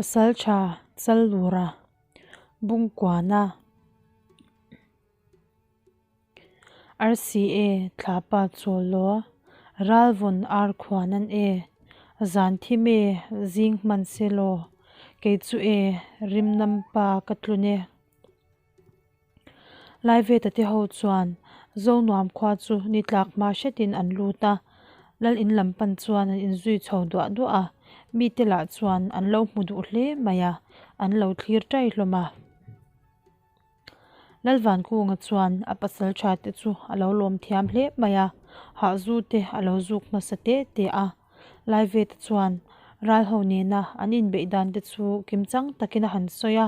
Pasalṭha Challura Bungkuana Rca Thlapa Chawlaw Ralvawn Arkhuan an e Zan thim e zing hman se law kei chu e rimnam pa ka tlun e. Laiveta te ho chuan Zonuam khua chu ni tlak hma hretin an lut a, Lal in lam pan chuan an inzui chho duah duah a, mite lah chuan an lo hmu duh hle mai a, an lo thlir tai hlawm a. Lalvankunga chuan a pasal tha te chu a lo lawm thiam hle mai a, hahzu te a lo zuk hmasa te te a. Laiveta chuan ral ho nena an inbeih dan te chu kimchang takin a han sawi a,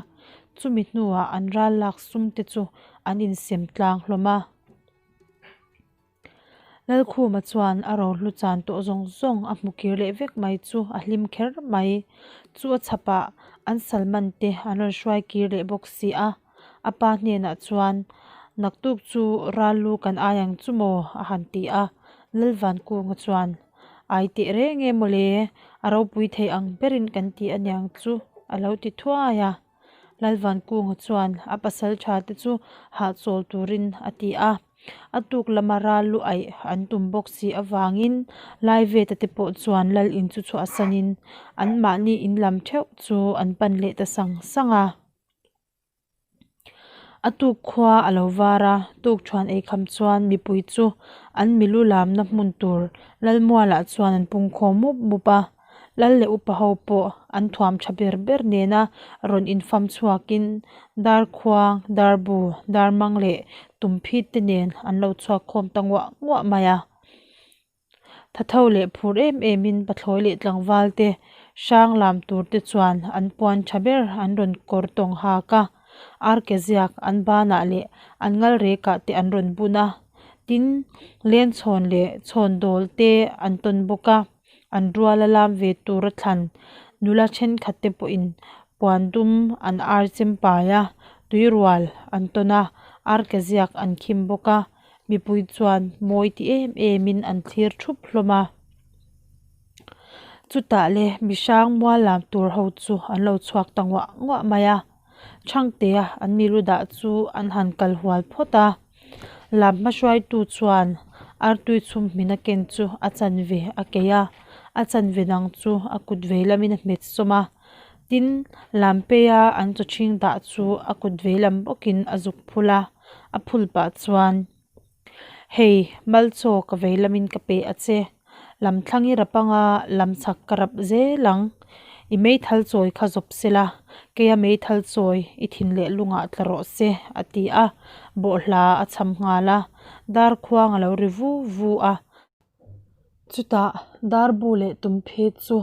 chumi hnuah an ral lak sum te chu an insem tlang hlawm a. Lalkhuma chuan a rohlu chan tawh zawng zawng a hmu kir leh vek mai chu a hlim kher mai. Chu a chhapah an Salman te an rawn hruai kir leh bawk si a, a pa hnenah chuan Naktuk chu ral lu kan ai ang chu maw? a han ti a, Lalvankunga chuan Ai teh reng e mawle, a ropui thei ang berin kan ti aniang chu a lo ti thuai a. Lalvankunga chuan a pasal tha te chu hahchawl turin a ti a. A tuk lama ral lu aih an tum bawk si avangin Laiveta te pawh chuan lal in chu chhuahsanin anmahni in lam theuh chu an pan leh ta sang sang a. A tuk khua a lo var a, tuk thuan ei kham chuan mipui chu an milu lamna hmun tur Lalmualah chuan an pungkhawm mup mup a. Lal leh upa ho pawh an thuam tha ber ber nena rawn infam chhuakin Darkhuang, Darbu, Darmang leh Tumphit te nen an lo chhuak khawm ta nguah nguah mai a. Thatho leh phur em emin pathlawi leh tlangval te hrang lam tur te chuan an puan tha ber an rawn kawr tawng hak a, arke ziak an banah leh an ngal rekah te an rawn bun a, tin lenchhawn leh chhawn dawl te an tawn bawk a. An rual a lam ve tur a thlan. Nula thenkhat te pawhin puan dum an ar chem pai a, tui rual an tawn a, ar ke ziak an khim bawk a, mipui chuan mawi ti em em in an thlir thup hlawm a. Chutah le mihrang mual lam tur ho chu an lo chhuak ta nguah nguah mai a, Thangtea an milu dah chu an han kal hual phawt a. Lam hmahruaitu chuan artui chhum hmin a ken chu a chanve a keih a, a chanve dang chu a kut vei lamin a hmet sawm a. Tin, lam peia an chaw chhing dah chu a kut vei lam bawkin a zuk phul a, a phul pah chuan, Hei, malchaw ka vei lamin ka pe a che. Lam thlang i rap anga lam chhak ka rap zel ang. I meithal chawi kha zawp se la, keia meithal chawi i thin leh lungah tla rawh se, a ti a. Bawhhla a cham nghal a, dar khuang a lo ri vu vu a. Chutah darbu leh tumphit chu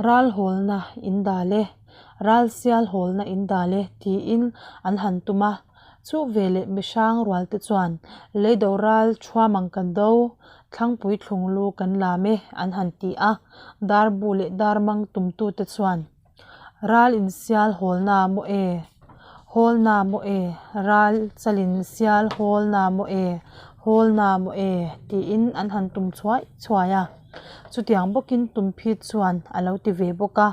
ral hawlna in dal e, ral sial hawlna in dal e tiin an han tum a. Chu veleh mihrang rual te chuan leido ral thuam ang kan do, thlangpui thlung lu kan lam e an han ti a. Darbu leh darmang tumtute chuan ral insial hawlna maw e, hawlna maw e, ral chalin sial hawlna maw e, hawlna maw e tiin an han tum chhuai chhuai a. Chutiang bawkin tumphit chuan a lo ti ve bawk a.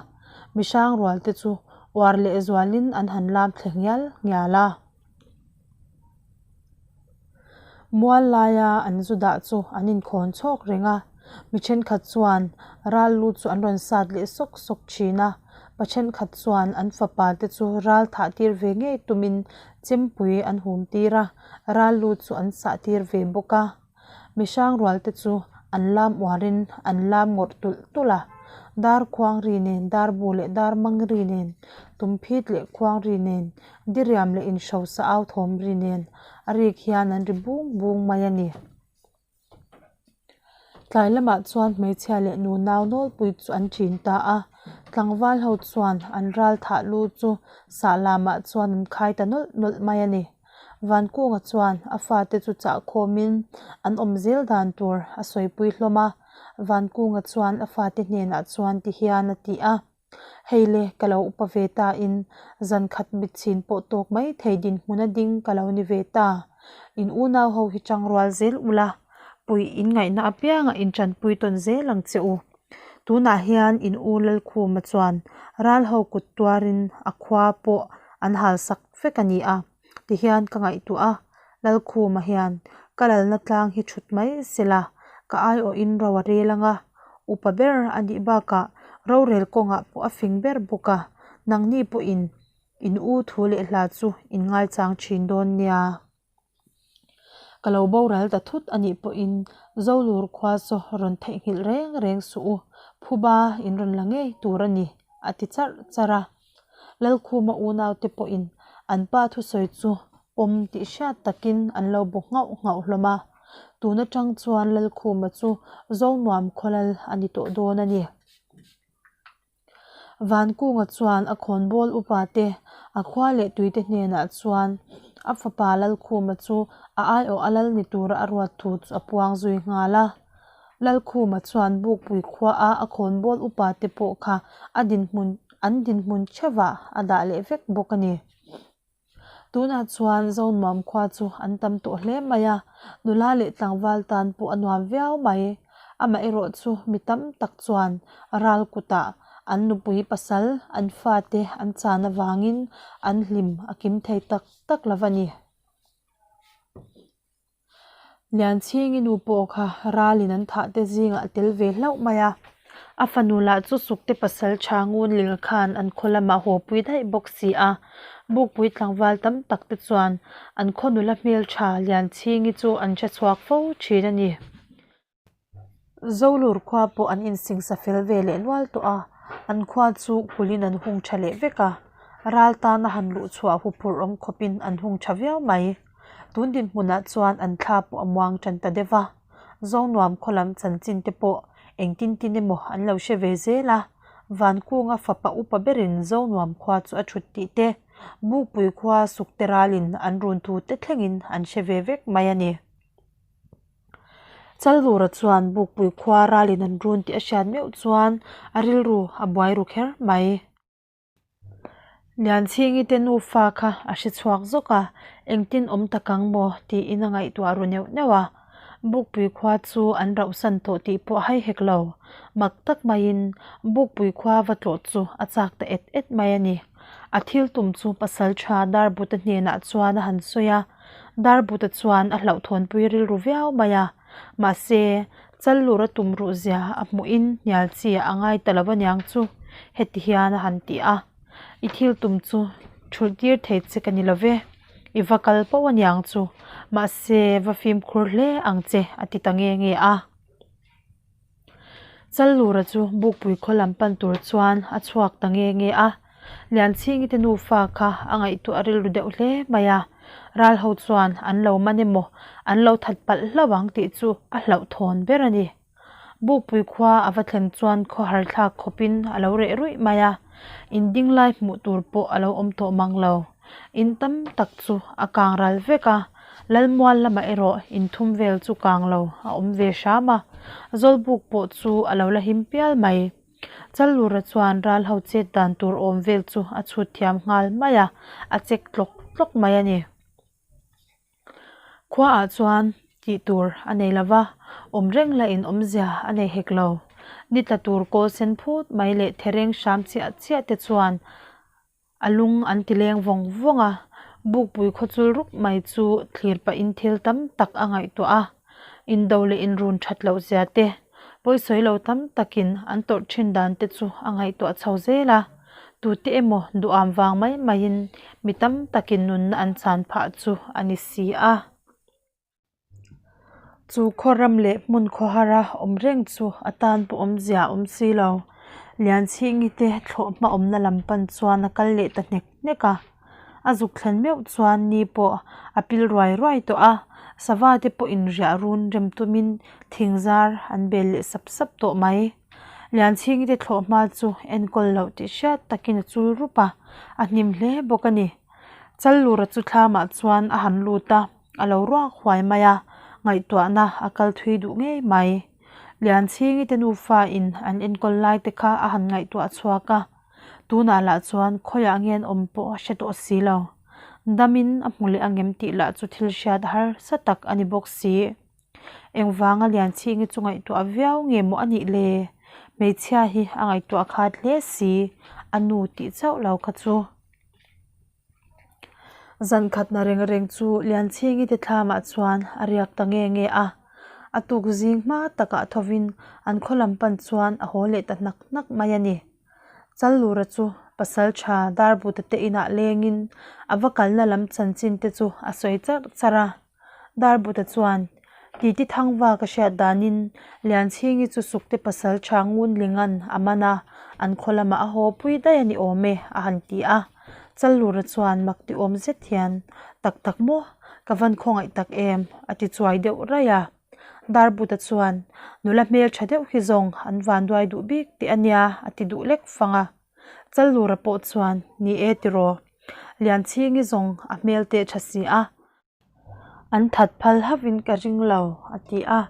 Mihrang rual te chu uar leh zualin an han lam thle ngial ngial a. Mual laia an zu dah chu an inkhawn chhawk reng a, mi thenkhat chuan ral lu chu an rawn sat leh sawk sawk thin a, pa thenkhat chuan an fapa te chu ral thah tir ve ngei tumin chempui an hum tir a, ral lu chu an sah tir ve bawk a. Mi hrang rual te chu an lam uarin an lam ngawrh tulh tulh a, dar khuang ri nen, dar bu leh dar mang ri nen, tumphit leh khuang ri nen, diriam leh inhrosa au thawm ri nen a rik hian an ri bung bung mai a ni. Tlai lamah chuan hmeichhia leh nu nau nawlpui chu an thin ta a, tlangval ho chuan an ral thah lu chu sah lamah chuan an khai ta nawlh nawlh mai a ni. Vankunga chuan a fate chu chah khawmin an awm zel dan tur a sawipui hlawm a, Vankunga chuan a fate hnenah chuan ti hian a ti a, Hei le, ka lo upa ve ta in zan khat mit chhin pawh tawk mai thei dinhmun a ding ka lo ni ve ta. In unau ho hi changrual zel ula, puih in ngaihna apiangah in tanpui tawn zel ang che u. Tunah hian in u Lalkhuma chuan ral ho kut tuarin a khua pawh an hal sak vek a ni a, tihian ka ngaihtuah a, Lalkhuma hian ka lalna tlang hi thut mai sela, ka aiawhin ro a rel ang a, upa ber a nih bakah rorel kawngah pawh a fing ber bawk a, nangni pawhin in u thu leh hla chu in ngaichang thin dawn nia. Ka lo boral ta thut a nih pawhin Zolur khua chu rawn theihnghilh reng reng suh u, phuba in rawn la ngei tur a ni, a ti charh charh a. Lalkhuma unaute pawhin an pa thusawi chu pawm tih hriat takin an lo bu nghauh nghauh hlawm a. Tun atang chuan Lalkhuma chu Zonuam khawlal a ni tawh dawn a ni. Vankunga chuan a khawnbawl upa te, a khua leh tuite hnenah chuan a fapa Lalkhuma chu a aiawh a lal ni tura a ruat thu chu a puang zui nghal a. Lalkhuma chuan Bukpui khuaa a khawnbawl upa te pawh kha a dinhmun an dinhmun theuhah a dah leh vek bawk a ni. Tunah chuan Zonuam khua chu an tam tawh hle mai a, nula leh tlangval tan pawh a nuam viau mai. Amaherawh chu mi tam tak chuan ral kutah an nupui pasal, an fate an chan avangin an hlim a kim thei tak tak lo a ni. Lianchhingi nu pawh kha ralin an thah te zingah a tel ve hlauh mai a, a fanu lah chu Sukte pasal tha Ngunlinga khan an khaw lamah haw pui daih bawk si a, Bukpui tlangval tam tak te chuan an khaw nula hmeltha Lianchhingi chu an hre chhuak fo thin a ni. Zolur khua pawh an insingsa fel ve leh nual tawh a, an khua chu kulhin an hung tha leh vek a, ral tana han luh chhuah huphurh awm khawpin an hung tha viau mai. Tun dinhmunah chuan an thla pawh a muang tan ta deuh a, Zonuam khaw lam chanchin te pawh engtin tin emaw an lo hre ve zel a, Vankunga fapa upa berin Zonuam khua chu a thut tih te, Bukpui khua Sukte ralin an run thu te thlengin an hre ve vek mai a ni. Chalvura chuan Bukpui khua ralin an run tih a hriat meuh chuan a rilru a buai ru kher mai. Lianchhingi te nufa kha a hre chhuak zawk a, engtin awm tak ang maw tiin a ngaihtuah ru neuh neuh a. Bukpui khua chu an rauhsan tawh tih pawh a hai hek lo. Mak tak maiin Bukpui khua va tlawh chu a chak ta et et mai a ni. A thil tum chu Pasaltha Darbuta hnenah chuan a han sawi a. Darbuta chuan a hlauhthawnpui rilru viau mai a, mahse, Challura tum ruh zia a hmuhin hnial chi a ngai ta lo aniang chu, heti hian a han ti a, I thil tum chu thulh tir thei che ka ni lo ve, i va kal poh aniang chu, mahse, va fimkhur hle ang che a ti ta nge nge a. Challura chu Bukpui khaw lam pan tur chuan a chhuak ta nge nge a, Lianchhingi te nufa kha a ngaihtuah rilru deuh hle mai a, ral ho chuan an lo man emaw an lo that palh hlauh ang tih chu a hlauhthawn ber a ni. Bukpui khua a va thlen chuan khawhar thlak khawpin a lo reh ruih mai a, in ding lai hmuh tur pawh a lo awm tawh mang lo. In tam tak chu a kang ral vek a, Lalmual lamah erawh inthum vel chu kang lo a awm ve hram a, Zawlbuk pawh chu a lo la him pial mai. Challura chuan ral ho chet dan tur awm vel chu a chhut thiam nghal mai a, a chek tlawk tlawk mai a ni. Khuaah chuan tih tur a nei lo va, awm reng la in awmzia a nei hek lo. Ni tla tur kawl sen phut mai leh thereng hram chiah chiah te chuan A lung an ti leng vawng vawng a, Bukpui khawchul rup mai chu thlir pahin thil tam tak a ngaihtuah a, indo leh inrun that loh zia te, pawisawi lo tam takin an tawrh thin dan te chu a ngaihtuah chho zel a, tute emaw duham vang mai maiin mi tam takin nunna an chan phah chu a ni si a. Chu khaw ram leh hmun khawhara awm reng chu a tan pawh awmzia a awm si lo. Lianchhingi te thlawh hma awmna lam pan chuan a kal leh ta hnek hnek a. A zuk thlen meuh chuan ni pawh a pil ruai ruai tawh a, sava te pawhin riah run rem tumin thing zar an bel leh sap sap tawh mai. Lianchhingi te thlawh hma chu enkawl loh tih hriat takin a chul rup a, a hnim hle bawk a ni. Challura chu thlamah chuan a han lut a. A lo ruak huai mai a, ngaihtuahna a kal thui duh ngei mai. Lianchhingi te nufa in an enkawl lai te kha a han ngaihtuah chhuak a, tunah lah chuan khawiah nge an awm pawh a hre tawh si lo. Damin a hmu leh angem tih lah chu thil hriat harsa tak a ni bawk si. Engvanga Lianchhingi chu ngaihtuah viau nge maw a nih le? Hmeichhia hi a ngaihtuah khat hle si, a nu tih chauh lo kha chu. Zan khatna reng reng chu Lianchhingi te thlamah chuan a riak ta nge nge a. A tuk zing hma takah thovin an khaw lam pan chuan a haw leh ta hnak hnak mai a ni. Challura chu pasal tha Darbuta te inah lengin a va kalna lam chanchin te chu a sawi charh charh a. Darbuta chuan, Titi Thangva ka hriat danin Lianchhingi chu Sukte pasal tha Ngunlinga'n a man a, an khaw lamah a haw pui daih a ni awm e, a han ti a. Challura chuan mak ti awm zet hian, Tak tak maw? Ka van khawngaih tak em? a ti chuai deuh raih a. Darbuta chuan, Nula hmel tha deuh hi zawng an vanduai duh bik teh a nia, a ti duh lek fang a. Challura pawh chuan, Ni e tiraw? Lianchhingi zawng a hmel teh tha si a. An that phal hauhin ka ring lo, a ti a.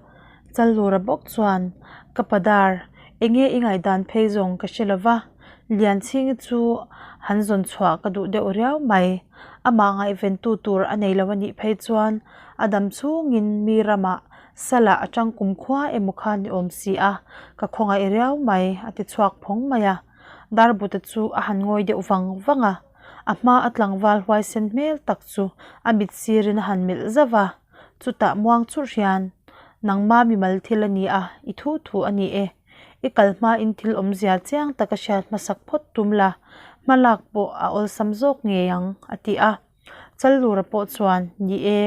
Challura bawk chuan, Ka padar, enge i ngaihdan phei zawng ka hre lova, Lianchhingi chu han zawn chhuah ka duh deuh riau mai. Amah ngaihventu tur a nei lo a nih phei chuan a dam chhungin mi ramah salah a tang kumkhua emaw kha ni awm si a, ka khawngaih riau mai, a ti chhuak phawng mai a. Darbuta chu a han ngawi deuh vang vang a. A hma a tlangval huaisen hmel tak chu a mit sirin a han melh zauh a, chutah muang churh hian, Nangma mimal thil a ni a, i thu thu a ni e. I kal hmain thil awmzia chiang taka hriat hmasak phawt tum la, hma lak pawh a awlsam zawk ngei ang, a ti a. Challura pawh chuan, Ni e,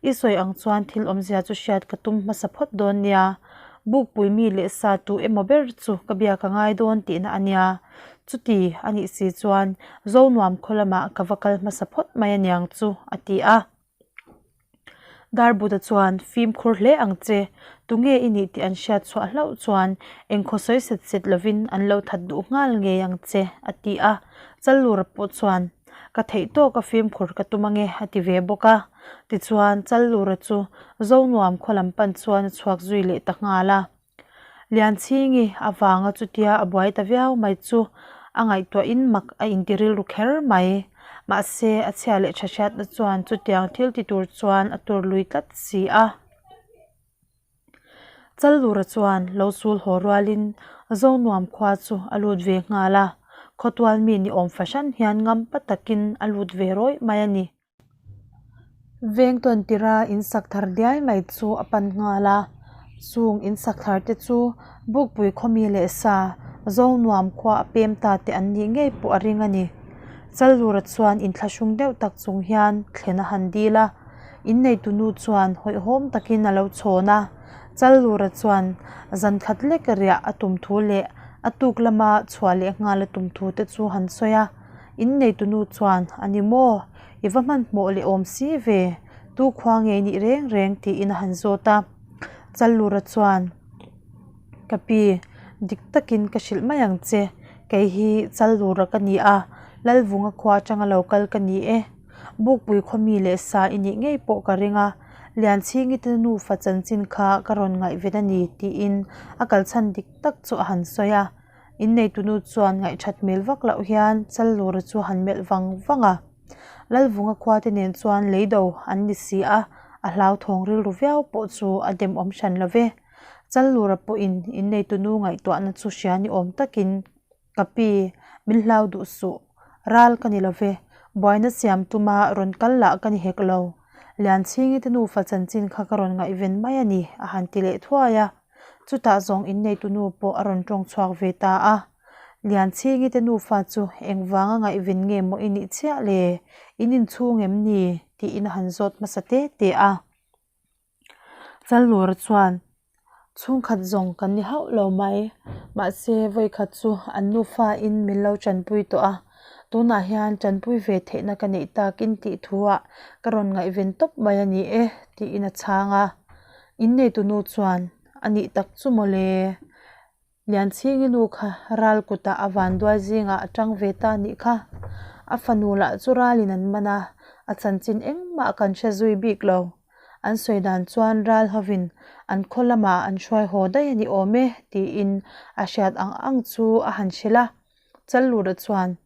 i sawi ang chuan thil awmzia chu hriat ka tum hmasa phawt dawn nia. Bukpui mi leh sa tu emaw ber chu ka biak a ngai dawn tihna a nia. Chuti a nih si chuan Zonuam khaw lamah ka va kal hmasa phawt mai aniang chu, a ti a. Darbuta chuan, Fimkhur hle ang che, tunge i nih tih an hriat chhuah hlauh chuan engkhaw sawi set set lovin an lo that duh nghal ngei ang che, a ti a. Challura pawh chuan, Ka theih tawk a fimkhur ka tum ange, a ti ve bawk a. Tichuan, Challura chu Zonuam khaw lam pan chuan a chhuak zui leh ta nghal a. Lianchhingi avanga chutia a buai ta viau mai chu a ngaihtuahin mak a inti rilru kher mai. Mahse, a chhia leh tha hriatna chuan chutiang thil ti tur chuan a tur lui tlat si a. Challura chuan lo sul haw rualin Zonuam khua chu a lut ve nghal a, khawtual mi ni awm fahran hian ngampa takin a lut ve rawih mai a ni. Veng tawn tira in sak thar diai mai chu a pan nghal a, chung in sak thar te chu Bukpui khawmi leh sa Zonuam khua a pem ta te an nih ngei pawh a ring a ni. Challura chuan inthlahrung deuh tak chung hian thlen a han dil a, inneitu nu chuan hawihhawm takin a lo chhawn a, Challura chuan zan khat lek riah a tum thu leh a tuk lama chhuah leh nghal a tum thu te chu han sawi a. In neitu nu chuan, A ni maw? I va hmanhmawh leh awm si ve, tu khua ngei nih reng reng tiin a han zawt a. Challura chuan, Ka pi, dik takin ka hrilh mai ang che, kei hi Challura ka ni a, Lalvunga khua atanga lo kal ka ni e. Bukpui khaw mi leh sa i nih ngei pawh ka ring a, Lianchhingi te nufa chanchin kha ka rawn ngaihven a ni tiin a kalchhan dik tak chu a han sawi a. Inneitunu chuan ngaihthat hmel vak loh hian Challura chu han melh vang vang a. Lalvunga khua te nen chuan leido an ni si a, a hlauthawng rilru viau pawh chu a demawm hran lo ve. Challura pawhin inneitunu ngaihtuahna chu hria ni awm takin, Ka pi, min hlau duh suh. Ral ka ni lo ve, buaina siam tuma rawn kal lah ka ni hek lo. Lianchhingi te nufa chanchin kha ka rawn ngaihven mai a ni, a han ti leh thuai a. Chutah zawng inneitu nu pawh a rawn tawng chhuak ve ta a. Lianchhingi te nufa chu engvanga ngaihven nge maw i nih chiah le? In inchhung em ni? tiin a han zawt hmasa te te a. Challura chuan, Chhungkhat zawng kan ni hauh lo mai. Mahse, vawikhat chu an nufa in min lo tanpui tawh a. Tunah hian tanpui ve theihna ka neih takin tih thuah ka rawn ngaihven tawp mai a ni e, tiin a chhang a. Inneitu nu chuan, A nih tak chu maw le? Lianchhingi nu kha ral kutah a vanduai zingah a tang ve ta nih kha. A fanu lah chu ralin an man a, a chanchin engmah kan hre zui bik lo. An sawi dan chuan ral hovin an khaw lamah an hruai haw daih a ni awm e, tiin a hriat ang ang chu a han hrilh a. Challura chuan,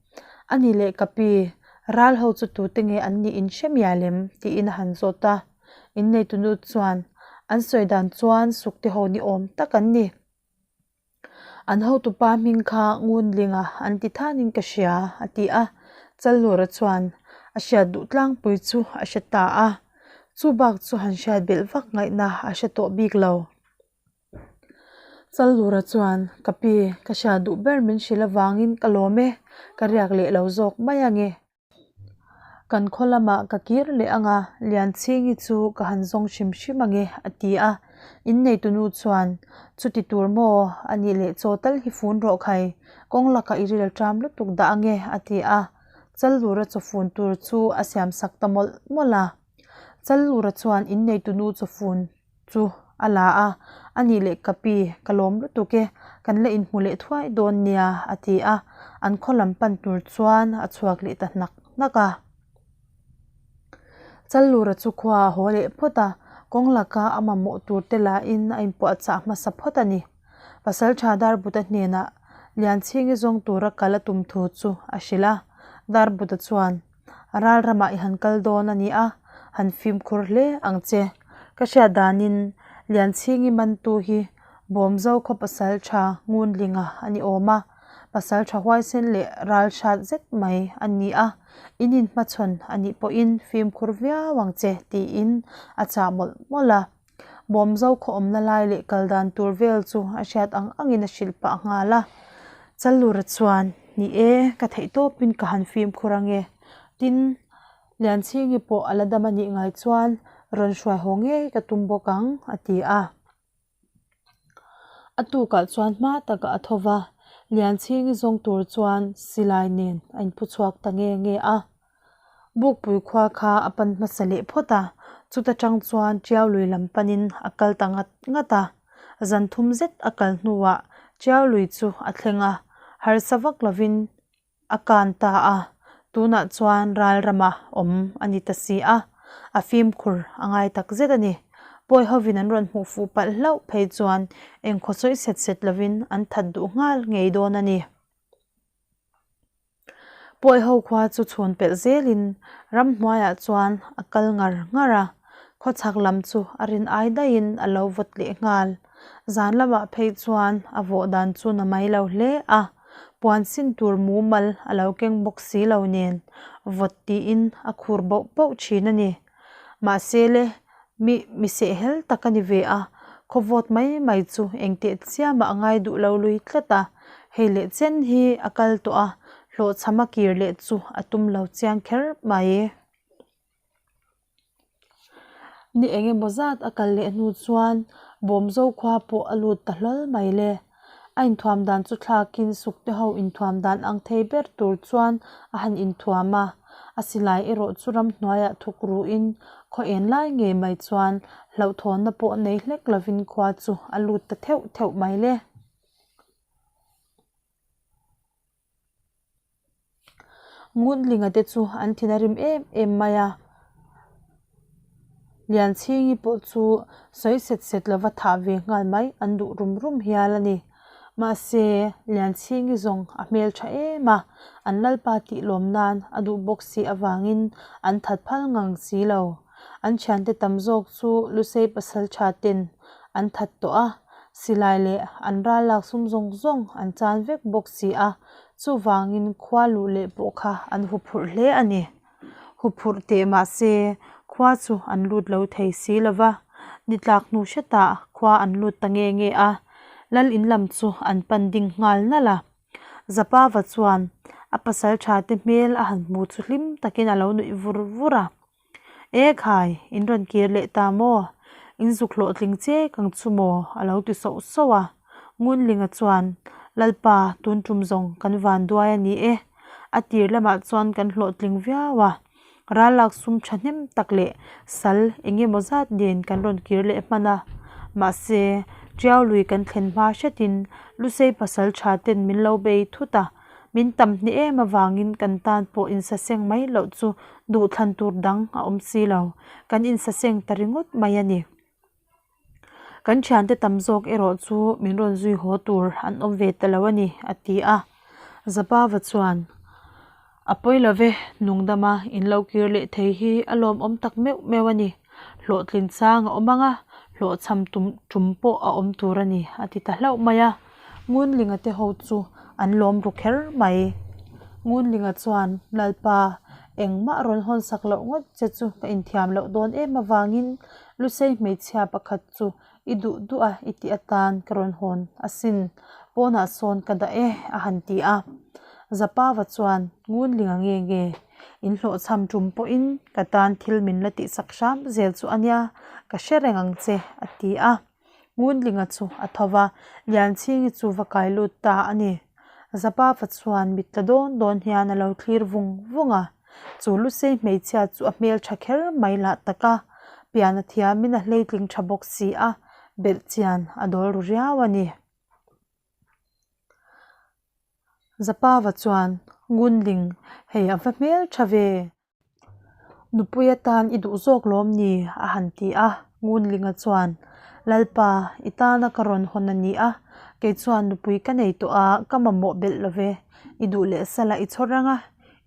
A ni leh ka pi, ral ho chu tute nge an nih in hre mial em? tiin a han zawt a. Inneitunu chuan, An sawi dan chuan sukte ho ni awm tak an ni. An hotupa hming kha Ngunlinga an ti thanin ka hria, a ti a. Challura chuan a hriat duh tlangpui chu a hre ta a. Chu bak chu han hriat belh vak ngaihna a hre tawh bik lo. Challura chuan, Ka pi, ka hriat duh ber min hrilh avangin ka lawm e, ka riak leh lo zawk mai ange. Kan khaw lamah ka kir leh ang a, Lianchhingi chu ka han zawng hrim hrim ang e, a ti a. Inneitu nu chuan, Chuti tur maw? A nih leh chaw tal hi fun rawh khai, kawng lakah i ril ṭam lutuk dah ang e, a ti a. Challura chaw fun tur chu a siam sak ta mawlh mawlh a. Challura chuan inneitu nu chaw fun chu a la a, A nih leh ka pi, ka lawm lutuk e, kan la inhmu leh thuai dawn nia, a ti a, an khaw lam pan tur chuan a chhuak leh ta hnak hnak a. Challura chu khua a haw leh phawt a, kawng laka a mamawh tur te lahin a inpuahchah hmasa phawt a ni. Pasaltha Darbuta hnenah Lianchhingi zawng tura kal a tum thu chu a hrilh a, Darbuta chuan, Ral ramah i han kal dawn a ni a, han fimkhur hle ang che. Ka hriat danin Lianchhingi mantu hi Bawmzo khaw pasal tha Ngunlinga a ni awm a, pasal tha huaisen leh ral hrat zet mai a ni a, in inhmachhawn a nih pawhin fimkhur viau ang che tiin a chah mawlh mawlh a. Bawmzo khaw awmna lai leh kal dan tur vel chu a hriat ang angin a hrilh pah nghal a. Challura chuan, Ni e, ka theih tawpin ka han fimkhur ange. Tin, Lianchhingi pawh a la dam a nih ngai chuan rawn hruai haw ngei ka tum bawk ang, a ti a. A tukah chuan hma takah a tho va, Lianchhingi zawng tur chuan silai nen a inphu chhuak ta nge nge a. Bukpui khua kha a pan hmasa leh phawt a, chuta tang chuan Tiau lui lam panin a kal ta ngat ngat a. Zan thum zet a kal hnuah Tiau lui chu a thleng a, harsa vak lovin a kan ta a, tunah chuan ral rama awm a ni ta si a, a fimkhur a ngai tak zet a ni. Pawi hovin an rawn hmuh fuh palh hlauh phei chuan engkhaw sawi set set lovin an that duh nghal ngei dawn a ni. Pawi ho khua chu chhun pelh zelin ramhnuaiah chuan a kal ngar ngar a, khawchhak lam chu a rin ai daihin a lo vawt leh nghal. Zan lamah phei chuan a vawh dan chu na mai lo hle a, puan sin tur mumal a lo keng bawk si lo nen vawt tiin a khur boh boh thin a ni. Mahse le Mi mi sehhel tak a ni ve a, khaw vawt mai mai chu engteh chiamah a ngai duh lo lui tlat a, hei leh chen hi a kal tawh a, hlawhchham a kir leh chu a tum lo chiang kher mai. Ni eng emaw zat a kal leh hnu chuan Bawmzo khua pawh a lut ta hlawl mai le. A inthuam dan chu thlakin sukte ho inthuam dan ang thei ber tur chuan a han inthuam a, a silai erawh chu ramhnuaiah thuk ruhin khaw en lai ngei mai chuan hlauhthawnna pawh nei hlek lovin khua chu a lut ta theuh theuh mai le. Ngunlinga te chu an thin a rim em em mai a, Lianchhingi pawh chu sawi set set lova thah ve nghal mai an duh rum rum hial a ni. Mahse, Lianchhingi zawng a hmel tha em a, an lalpa tih lawm nan a duh bawk si avangin an that phal ngang si lo. An thiante tam zawk chu Lusei pasal tha ten an that tawh a, silai leh an ral lak sum zawng zawng an chan vek bawk si a, chuvangin khua luh leh pawh kha an huphurh hle a ni. Huphurh teh mahse khua chu an lut lo thei si lo va, ni tlak hnu hretah khua an lut ta nge nge a, lal in lam chu an pan ding nghal nalh a. Zapava chuan a pasal tha te hmel a han hmu chu hlim takin a lo nuih vur vur a. E khai, in rawn kir leh ta maw? In zuk hlawhtling che kang chu maw? a lo ti soh soh a. Ngunlinga chuan, Lalpa, tun tum zawng kan van duai a ni e. A tir lamah chuan kan hlawhtling viau a. Ral lak sum thahnem tak leh sal eng emaw zat nen kan rawn kir leh hman a. Mahse, Tiau lui kan thlen hma hretin Lusei pasal tha ten min lo bei thut a. Min tam hni em avangin kan tan pawh insaseng mai loh chu duhthlan tur dang a awm si lo. Kan insaseng ta ringawt mai a ni. Kan thiante tam zawk erawh chu min rawn zui haw tur an awm ve ta lo a ni, a ti a. Zapava chuan, A pawi lo ve, nungdama in lo kir leh thei hi a lawmawm tak meuh meuh a ni. Hlawhtlin chang a awm ang a, hlawhchham tum tum pawh a awm tur a ni, a ti ta hlauh mai a. Ngunlinga te ho chu an lawm ru kher mai. Ngunlinga chuan, Lalpa, engmah rawn hawn sak loh ngawt che chu ka inthiam loh dawn em avangin Lusei hmeichhia pakhat chu i duh duh a i tih atan ka rawn hawn asin, pawnah sawn ka dah e, a han ti a. Zapava chuan, Ngunlinga nge nge, in hlawhchham tum pawhin ka tan thil min la tihsak hram zel chu a nia, ka hre reng ang che, a ti a. Ngunlinga chu a tho va, Lianchhingi chu va kai lut ta a ni. Zapava chuan mit tla dawn dawn hian a lo thlir vung vung a. Chu Lusei hmeichhia chu a hmel tha kher mai lah tak a, pian a thiamin a hleitling tha bawk si a, belh chian a dawl ru riau a ni. Zapava chuan, Ngunling, hei a va hmel tha ve. Nupui atan i duh zawk lawm ni? a han ti a, Ngunlinga chuan, Lalpa, i tana ka rawn hawn a ni a, kei chuan nupui ka nei tawh a, ka mamawh belh lo ve, i duh leh sala i chhawr ang a,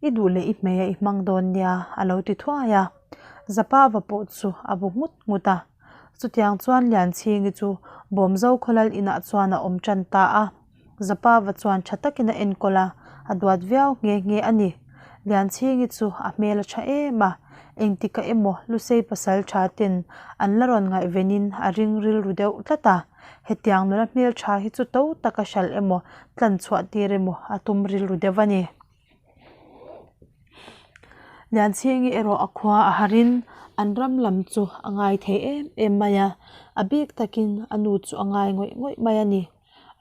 i duh leh i hmei a i hmang dawn nia, a lo ti thuai a. Zapava pawh chu a bu nghut nghut a. Chutiang chuan Lianchhingi chu Bawmzo khawlal inah chuan a awm tan ta a. Zapava chuan tha takin a enkawl a, a duat viau nghe nghe a ni. Lianchhingi chu a hmel a tha em a, engtikah emaw Lusei pasal tha ten an la rawn ngaihvenin a ring rilru deuh tlat a, hetiang nula hmel tha hi chu to taka hralh emaw tlan chhuah tir emaw a tum rilru deuh a ni. Lianchhingi erawh a khua a harin an ram lam chu a ngai thei em em mai a, a bik takin a nu chu a ngai ngawih ngawih mai a ni.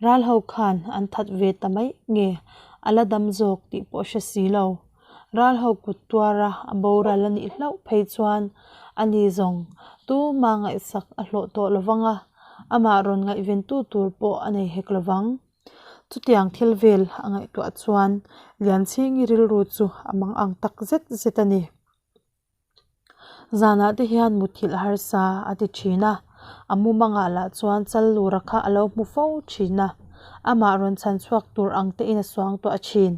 Ral ho khan an that ve ta mai nge a la dam zawk tih pawh hre si lo. Ral ho kut tuara a boral a nih hlauh phei chuan a ni zawng tuma ngaihsak a hlawh tawh lo vang a, amah rawn ngaihventu tur pawh a nei hek lo vang. Chutiang thil vel a ngaihtuah chuan Lianchhingi rilru chu a mang ang tak zet zet a ni. Zanah te hian muthilh harsa a ti thin a, a mumangah lah chuan Challura kha a lo hmu fo thin a, amah rawn chhan chhuak tur ang te in a suang tawh a thin.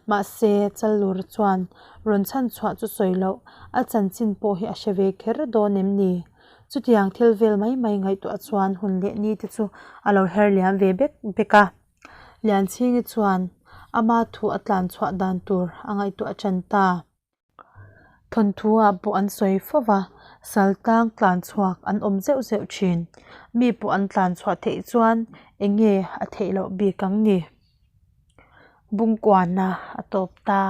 Mahse, Challura chuan rawn chhan chhuah chu sawi loh, a chanchin pawh hi a hre ve kher dawn em ni? Chutiang thil vel mai mai ngaihtuah chuan hun leh ni te chu a lo her liam ve bek bek a. Lianchhingi chuan ama thu a tlan chhuah dan tur a ngaihtuah tan ta. Thawnthu ah pawh an sawi fo va, sal tlang tlan chhuak an awm zeuh zeuh thin. Mi pawh an tlan chhuah theih chuan eng nge a theih loh bik ang ni? Bungkuana a tawp ta.